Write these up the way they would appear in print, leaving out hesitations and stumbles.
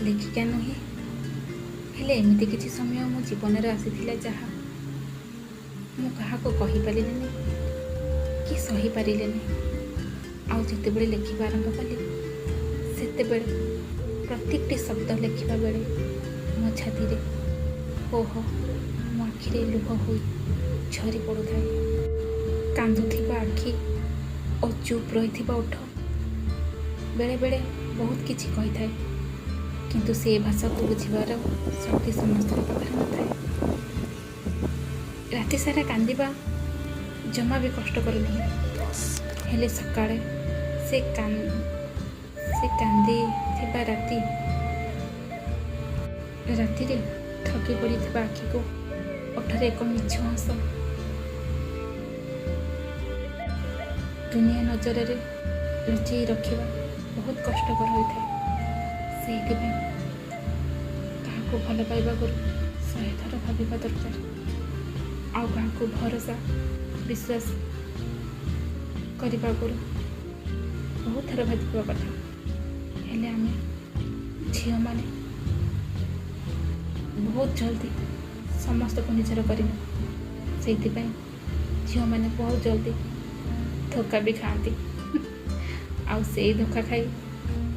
ଲେଖିକା ନୁହେଁ, ହେଲେ ଏମିତି କିଛି ସମୟ ମୋ ଜୀବନରେ ଆସିଥିଲା ଯାହା ମୁଁ କାହାକୁ କହିପାରିଲିନି କି ସହିପାରିଲିନି। ଆଉ ଯେତେବେଳେ ଲେଖିବା ଆରମ୍ଭ କଲି, ସେତେବେଳେ ପ୍ରତ୍ୟେକଟି ଶବ୍ଦ ଲେଖିବା ବେଳେ ମୋ ଛାତିରେ କୋହ, ମୋ ଆଖିରେ ଲୁହ ହୋଇ ଝରି ପଡ଼ୁଥାଏ। କାନ୍ଦୁଥିବା ଆଖି ଓ ଚୁପ୍ ରହିଥିବା ଓଠ ବେଳେବେଳେ ବହୁତ କିଛି କହିଥାଏ, କିନ୍ତୁ ସେ ଭାଷାକୁ ବୁଝିବାର ଶକ୍ତି ସମସ୍ତଙ୍କ ପାଖରେ ନଥାଏ। ରାତି ସାରା କାନ୍ଦିବା ଜମା ବି କଷ୍ଟକର ନୁହେଁ, ହେଲେ ସକାଳେ ସେ କାନ୍ଦିଥିବା ରାତିରେ ଥକି ପଡ଼ିଥିବା ଆଖିକୁ ଓଠରେ ଏକ ମିଛ ହସ ଦୁନିଆ ନଜରରେ ଲୁଚେଇ ରଖିବା ବହୁତ କଷ୍ଟକର ହୋଇଥାଏ। ସେଇଥିପାଇଁ କାହାକୁ ଭଲ ପାଇବା ଆଗରୁ 100 ଥର ଭାବିବା ଦରକାର, ଆଉ କାହାକୁ ଭରସା ବିଶ୍ୱାସ କରିବା ଆଗରୁ ବହୁତ ଥର ଭାବିବା କଥା। ହେଲେ ଆମେ ଝିଅମାନେ ବହୁତ ଜଲ୍ଦି ସମସ୍ତଙ୍କୁ ନିଜର କରିନେଉ। ସେଇଥିପାଇଁ ଝିଅମାନେ ବହୁତ ଜଲ୍ଦି ଧୋକା ବି ଖାଆନ୍ତି, ଆଉ ସେଇ ଧୋକା ଖାଇ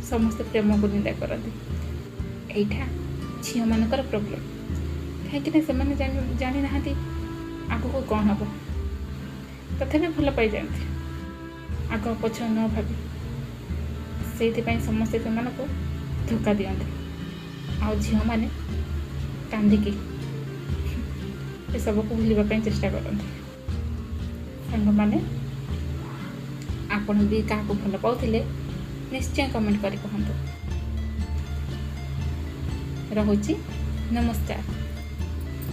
ସମସ୍ତେ ପ୍ରେମକୁ ନିନ୍ଦା କରନ୍ତି। ଏଇଟା ଝିଅମାନଙ୍କର ପ୍ରୋବ୍ଲେମ୍, କାହିଁକିନା ସେମାନେ ଜାଣିନାହାନ୍ତି ଆଗକୁ କ'ଣ ହେବ, ତଥାପି ଭଲ ପାଇଯାଆନ୍ତି ଆଗ ପଛ ନ ଭାବି। ସେଇଥିପାଇଁ ସମସ୍ତେ ସେମାନଙ୍କୁ ଧୋକା ଦିଅନ୍ତି, ଆଉ ଝିଅମାନେ କାନ୍ଦିକି ଏସବୁକୁ ଭୁଲିବା ପାଇଁ ଚେଷ୍ଟା କରନ୍ତି। ସାଙ୍ଗମାନେ, ଆପଣ ବି କାହାକୁ ଭଲ ପାଉଥିଲେ ନିଶ୍ଚୟ କମେଣ୍ଟ କରି କୁହନ୍ତୁ। ରହୁଛି, ନମସ୍କାର।